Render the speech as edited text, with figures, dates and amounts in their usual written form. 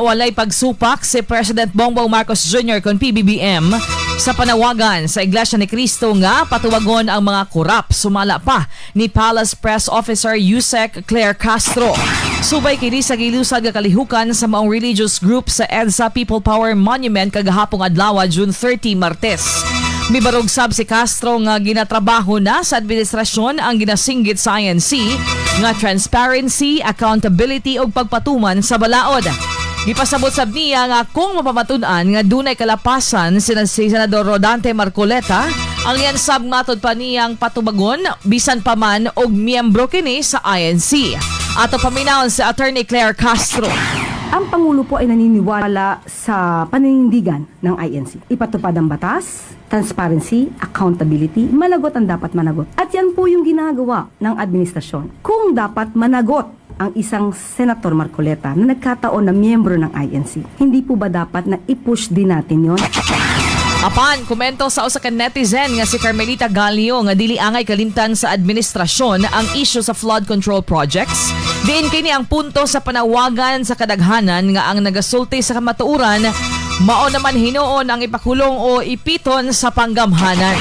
Walay pagsupak si President Bongbong Marcos Jr. kon PBBM sa panawagan sa Iglesia ni Cristo nga patuwagon ang mga korap, sumala pa ni Palace Press Officer Usec Claire Castro. Subay kini sa gilusad nga kalihukan sa maong religious group sa EDSA People Power Monument kagahapong adlaw, June 30, Martes. Mibarog sab si Castro nga ginatrabaho na sa administrasyon ang ginasinggit sa INC nga transparency, accountability ug pagpatuman sa balaod. Gipasabot sab niya nga kung mapamatud-an nga dunay kalapasan si Senador Rodante Marcoleta, ang yan sab matod pa niyang patubagon bisan pa man og miyembro kini sa INC. Ato paminawon si Attorney Claire Castro. Ang Pangulo po ay naniniwala sa paninindigan ng INC. Ipatupad ang batas, transparency, accountability, managot ang dapat managot. At yan po yung ginagawa ng administrasyon. Kung dapat managot ang isang Senator Marcoleta na nagkataon na miyembro ng INC, hindi po ba dapat na i-push din natin yon? Apan, komento sa usa ka netizen nga si Carmelita Galio nga dili angay kalimtan sa administrasyon ang issue sa flood control projects. Diin kini ang punto sa panawagan sa kadaghanan nga ang nagasulti sa kamatuoran mao naman hinuon ang ipakulong o ipiton sa panggamhanan.